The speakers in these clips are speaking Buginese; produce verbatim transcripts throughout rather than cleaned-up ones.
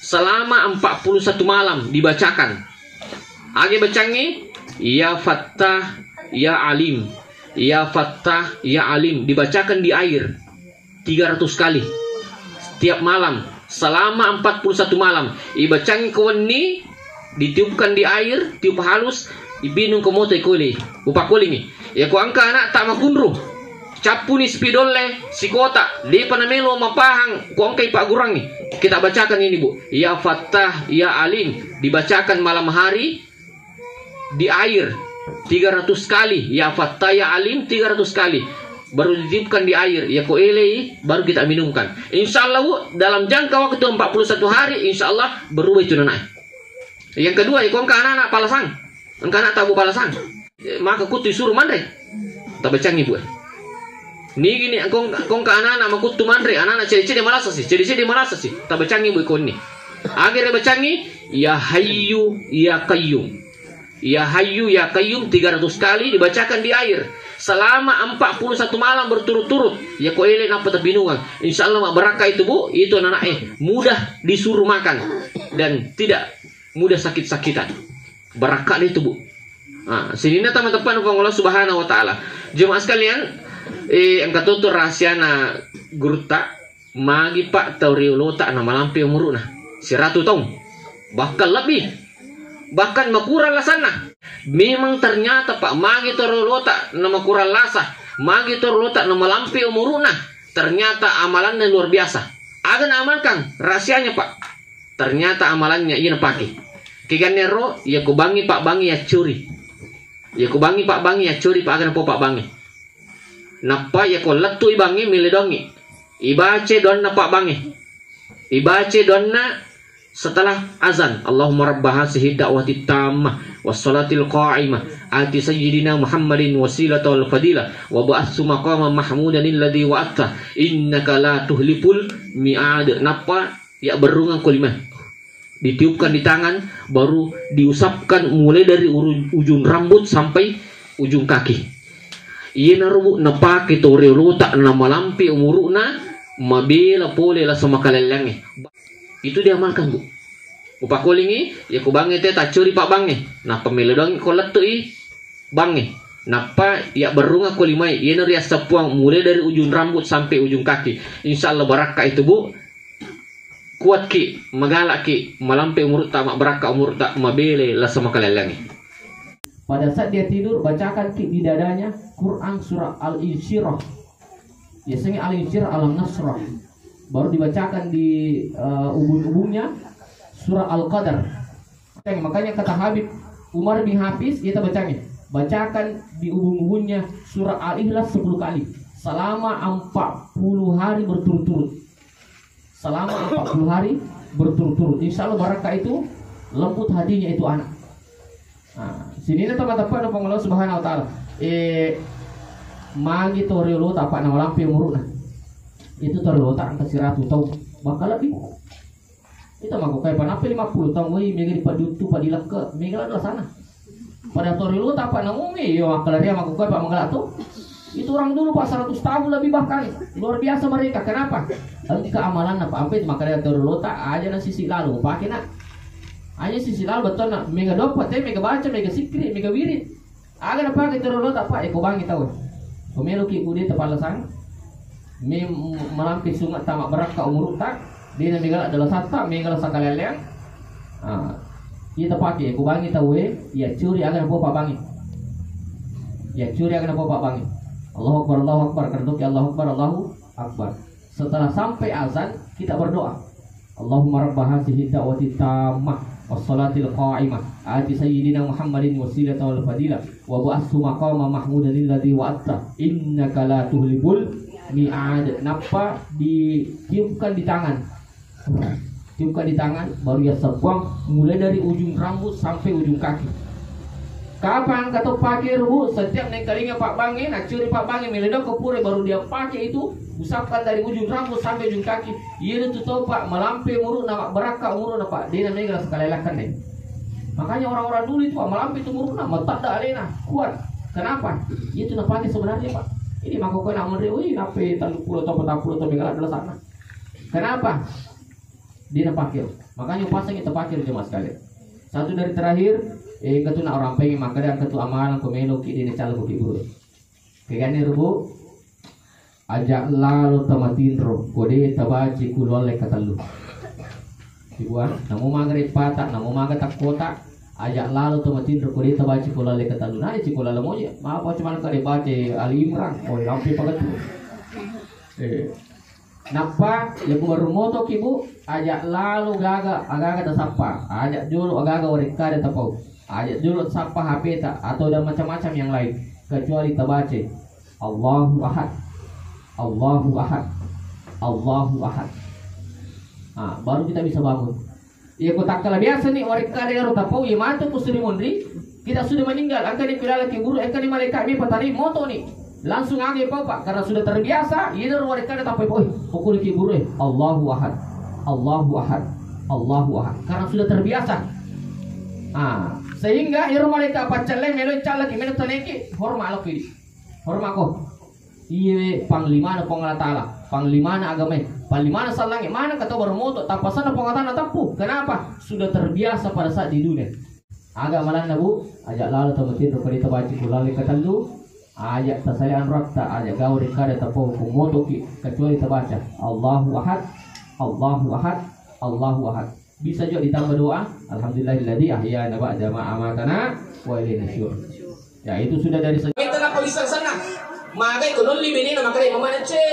Selama empat puluh satu malam dibacakan. Age bacangngi, "Ya Fattah, Ya Alim. Ya Fattah, Ya Alim." Dibacakan di air tiga ratus kali. Setiap malam. Selama empat puluh satu malam. Ibacangngi ko wenni, ditiupkan di air, tiup halus, ibinung ko moto ikoli. Upakolingi. Ya ko engka anak tak makunru. Cappuni sipidolle, sikota, depa namelo mapahang, ko engka ipaggurangngi. Kita bacakan ini, Bu. Ya Fattah, Ya Alim, dibacakan malam hari di air tiga ratus kali. Ya Fattah, Ya Alim tiga ratus kali. Baru ditiupkan di air, ya ko elei, baru kita minumkan. Insya Allah, Bu, dalam jangka waktu empat puluh satu hari, insya Allah berubah itu nanai. Yang kedua, ya ko engka anak-anak palasang. Engka anak tabu palasang. Eh, maka kuttu isuru manre. Tabacangngi, Bu. Nigi ni kong, kong ka anak-anak makuttu manre, anak-anak cede-cede malasasi, cede-cede malasasi. Tabacangngi, Bu, konni. Agere bacangngi, "Ya Hayyu, Ya Qayyum." "Ya Hayyu, Ya Qayyum" tiga ratus kali dibacakan di air. Selama empat puluh satu malam berturut-turut. Ya ko ele nappa tabinungang. Insya Allah, mabbarakka itu, Bu. Itu anak-anak, eh, mudah disuruh makan dan tidak mudah sakit-sakitan. Barakka itu, Bu. Ah, sininna tama teppana Puang Allah Subhanahu wa Ta'ala. Jemaah sekalian, eh, engka toto rahasiana gurutta, magi, Pak, tau riolota na malampe umuru'na. Siratu taung. Bahkan lebih. Bahkan makurang lasanna. Memang ternyata, Pak, magi tau riolota na makurang lasa, magi tau riolota na malampe umuru'na, ternyata amalanna luar biasa. Aga na amalkan? Rahasianya, Pak. Ternyata amalannya iya napake. Kegannero, iya ko bangi pabbangi yaccuri. Iya ko bangi pabbangi yaccuri, pa aga napo pabbangi. Nappa iya ko lettu i bangi, mele doangi. Ibace doanna pabbangi. Ibace doanna setelah azan. Allahumma rabba hazihi da'wati tammah wassalatil qa'imah. Ati sayyidina Muhammadin wasilata wal fadilah. Wa ba'athu maqama mahmudan alladhi wa'atta. Innaka la tuhliful mi'ad. Nappa ya berrungang ko lima. Ditiupkan di tangan, baru diusapkan mulai dari uru-, ujung rambut sampai ujung kaki. Iyanaro, Bu, napake to riolota na malampe umuru'na, mabela pole lasa makalellangnge. Itu diamalkan, Bu. Upakolingi, ya ko bangnge te taccuri pabbangnge, nappa mele doangi ko lettu i bangnge. Nappa ya berrungang ko limai, iyanaro riassappuang mulai dari ujung rambut sampai ujung kaki. Insya Allah barakka itu, Bu. Kuatki, magalaki, malampe umurutta, mabbarakka umurutta, mabele lasa makalellangi. Pada saat dia tidur, bacakan ki di dadanya Quran surah Al-Insyirah. Biasanya Al-Insyirah, Alam Nasrah. Baru dibacakan di, eh, ubun-ubunnya surah Al-Qadar. Makanya kata Habib Umar bin Hafiz, kita bacanya, bacakan di ubun-ubunnya surah Al-Ikhlas sepuluh kali selama empat puluh hari berturut-turut. Selama empat puluh hari berturut-turut. Insya Allah barakka itu, lembut hatinya itu anak. Nah, sininna tama teppana Puang Allah Subhanahu wa Ta'ala. Eh, magi to riolota apa na malampe umuru'na. Itu to riolota engka siratu taung. Bahkan lebih. Itu mako kai panampe lima puluh taung, woi, mega dipaduttu, padilekke, mega ladde sana. Pada to riolota apa namumi, yo, makkalaria mako kai pa magala tu. Itu orang dulu, Pak, seratus tahun lebih bahkan. Luar biasa mereka. Kenapa? Engka amalanna, Pak. Ampe makanya to riolota aja na sisi lalu. Pakai nak. Aja sisi lalu betul nak. Mega dopa te, mega baca, mega sikri, mega wirid. Aga napake to riolota, Pak, eko bangi tau. Ko meloki kudeta pallasang. Me malampe sunga tama barakka umurutta, dena megala dalasatta, megala sakaleleang. Ah, iya tapake, ko bangi tau e, iya curi aga napopa bangi. Iya curi aga napopa bangi. Allahu Akbar, Allahu Akbar, karena doki Allahu Akbar, Allahu Akbar. Setelah sampai azan, kita berdoa. Allahumma rabba hazihi da'wati tammah wassalatil qa'imah. Ati sayyidina Muhammadin wasilata wal fadilah. Wa ba'athu maqama mahmudan alladhi wa'atta. Innaka la tuhliful mi'ad. Nappa ditiupkan di tangan. Tiupkan di tangan, baru ya sebuang, mulai dari ujung rambut sampai ujung kaki. Kapang kato pake rubu, setiap naikalinga pabbange, nacuri pabbange, meledong ke pura, baru dia pakai itu, usapkan dari ujung rambut sampai ujung kaki. Iya tu tau, Pak, malampe umuruna, Pak, barakka umuruna, Pak. Dena mega sakalelakan deh. Makanya orang-orang dulu itu, Pak, malampe itu umuruna, matadda alena, kuat. Kenapa? Itu napake sebenarnya, Pak. Ini mako kena menre, wih, nape tanggung pulo atau petang pulo atau mega adalah sana. Kenapa? Dé' napaké. Makanya upasang kita pakai, jemaah sekalian. Satu dari terakhir, eh, engka tu na orang pengen makkeda, engka tu amalan ko melo ki dé' nacalla ko ki buru. Kegani rubu, aja' lalo tamatinro ko dé' tabaca kulhuwallah katellu. Ibu ah, namo maga reppata, namo maga takkota, aja' lalo tamatinro ko dé' tabaca kulhuwallah katellu. Nah, di kulhuwallah moje, apa cuma kada baca Ali Imran, oh, lampe pagetu. Eh. Nappa, iya ku baru motoki, Bu, aja' lalo gaga, agaga tasappa, aja' jolo agaga warekkada tapau, aja' jolo tasappa H P-ta atau dan macam-macam yang lain, kecuali tabaca Allahu Ahad, Allahu Ahad, Allahu Ahad. Ah, baru kita bisa bangun. Iya, ko takkala biasa ni warekkada ero tapau, iya matu ko suri monri, kita sudah meninggal, engka ni kilala ki buru, engka ni malaikat mi patanai moto ni. Langsung age pau, Pak, karena sudah terbiasa, iya ro warekkada tapau, "Oi, pukul ki buru, eh. Allahu Ahad. Allahu Ahad. Allahu Ahad." Karena sudah terbiasa. Ah, sehingga iro malaikat paccallai melo callaki, melo taneki, horma' lo pidi. Horma' ko. Iye panglimana Puang Allah Ta'ala, panglimana agamae, panglimana sallange, mana kata baru moto, tapasana Puang Allah Ta'ala teppu. Kenapa? Sudah terbiasa pada saat di dunia. Aga malanna, Bu, aja' lalo tamatinro ko dé' tabaca kulhuwallah katellu, aja' tasale anrotta, aja' gaga warekkada tapau ko motoki, kecuali tabaca Allahu Ahad, Allahu Ahad, Allahu Ahad. Bisa juga ditambah doa, "Alhamdulillahilladzi ahyana ba'da ma amatana wa ilaihi nusyur." Ya, itu sudah dari segi. Minta napa bisa senang. Magai ko nolli benena makanya memanece.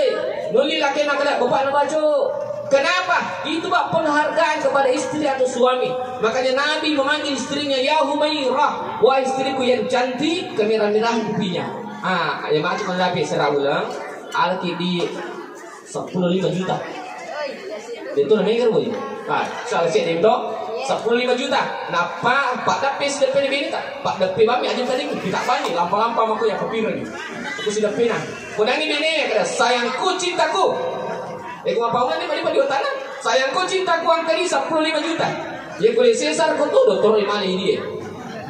Nolli laki makanya bapak na baco. Kenapa? Itu, Pak, penghargaan kepada istri atau suami. Makanya Nabi memanggil istrinya, "Ya Humairah, wahai istriku yang cantik, kemerah-merahan kupinya." Ah, ya mati ko napi sera ulang. Alki di seppulo lima juta. Itu namanya kan, boy. Ah, salah cek itu. Seppulo lima juta. Nappa, Pak Dapi sudah pilih bini tak? Pak Dapi bami aja tadi kita bani lampa-lampa mako ya kepira ni. Aku sudah pina. Kodangi bini kada, "Sayangku, cintaku." Eh, ko apa ni bali bali tanah? "Sayangku, cintaku, angkari seppulo lima juta." Ya, kulit sesar ko tu dokter mali dia.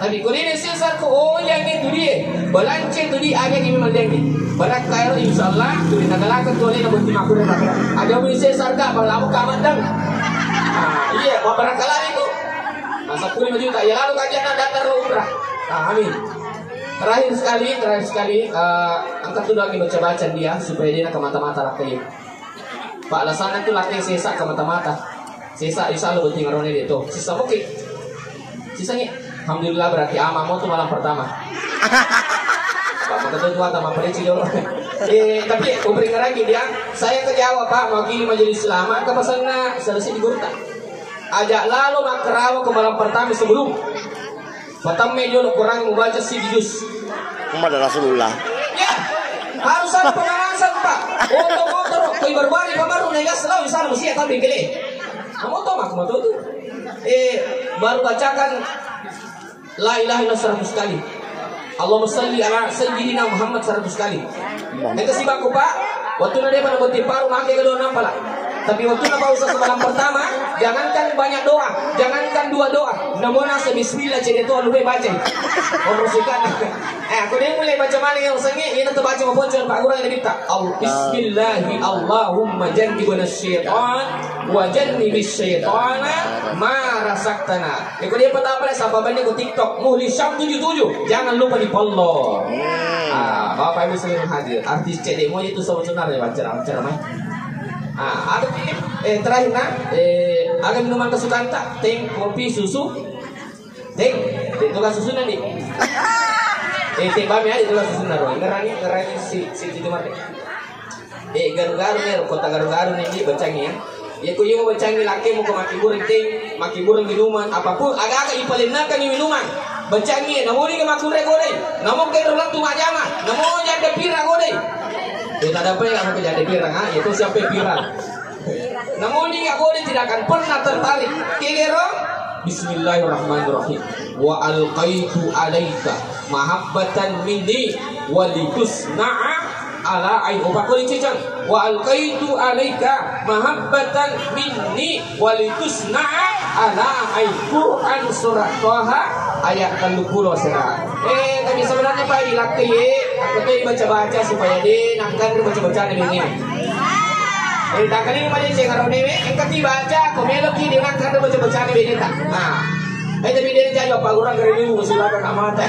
Tapi ko dé' sesar ko, oh, yang itu dia. Balance tu dia, aga ni memang dia ni. Barakka ero, insyaallah, tu dia nagalaka tu dia na bukti makure. Ada beli sesar ka, balamu ka mandang. Ah, iya, mau barakka lagi tu. Nah, seppulo lima juta. Ya, lalu kajian nak daftar umrah. Ah, amin. Terakhir sekali, terakhir sekali, eh, angkat dulu lagi baca-baca dia supaya dia nak ke mata-mata rakyat. Pak, alasanna tu laki sesa ke mata-mata. Sesa, insya Allah, betul ngarone dia tu. Sesa oke. Sesa ni. Alhamdulillah, berarti ama mau tu malam pertama. Pak, maka tu tuan sama perisi dulu. Eh, tapi ubri lagi dia. Saya ke Jawa, Pak, mewakili majelis ulama. Ke pesanna selesai di Gurta. Aja' lalo makkarawa ke malam pertama sebelum. Patamme jolo Quran mubaca siji juz. Muhammad Rasulullah. Ya, harus ada pemanasan, Pak. Oto motor, koi baru-baru, baru naik gas, lalu di sana mesti ya, tapi kele. Kamu tahu, Mak, kamu tahu tu. Eh, baru bacakan La ilaha illallah seratus kali. Allahumma salli ala sayyidina Muhammad seratus kali. Engka sibakku, Pak. Wattunna de'pa nabotting paru, make kedua nampala. Tapi wattunna Pak Ustaz malam pertama, jangankan banyak doa, jangankan dua doa, namona se bismillah cedde to luwe baca. Omro suka. Eh, aku dia mulai baca mana yang sengi, ini tuh baca mau bocor, Pak, kurang lebih tak. Al-, bismillahi Allahumma jannibna syaitan wa jannibis syaitana ma razaqtana. Iko dia pertama lah, siapa banding ku TikTok, Muhli Syam tujuh tujuh, jangan lupa di follow. Ah, Bapak Ibu sekalian hadir, artis cedde mo itu sama cenar ya, wajar, wajar, mai. Ah, ada, eh, terakhir, nah, eh, ada minuman kesukaan tak? Teh, kopi, susu? Teh, itu kan susu nanti. Eh, teh bami aja itu kan susu nanti. Ngerani, ngerani si, si itu mati. Eh, garu-garu nih, kota garu-garu nih, Ji, bacangi ya. Ya, ku iya bacangi laki mau ke makibureng teh, makibureng minuman, apapun, aga-aga ipalennakan minuman. Bacangi, namoni ke makurre godai, namo ke ratu majama, namo janda pira godai. Ya, tak ada apa ya, aku janda pira, ha? Itu siapa pira? Namoni ke godai tidak akan pernah tertarik. Kegero? Bismillahirrahmanirrahim. Wa alqaitu alaika mahabbatan minni walitusna'a ala ain. Upa koli cicang. Wa alqaitu alaika mahabbatan minni walitusna'a ala ain. Quran surat Toha ayat tellu puluh sera. Eh, tapi sebenarnya Pak, ilakkai, aku tuh baca-baca supaya deh, nangkan baca-baca nih ini. Eh, takkaling maja ceng aro newe, engka ti baca, ko meloki di nang kada baca-baca ni beneta. Nah. Eh, tapi dia jayo apa orang kering ni, musibah nak mata.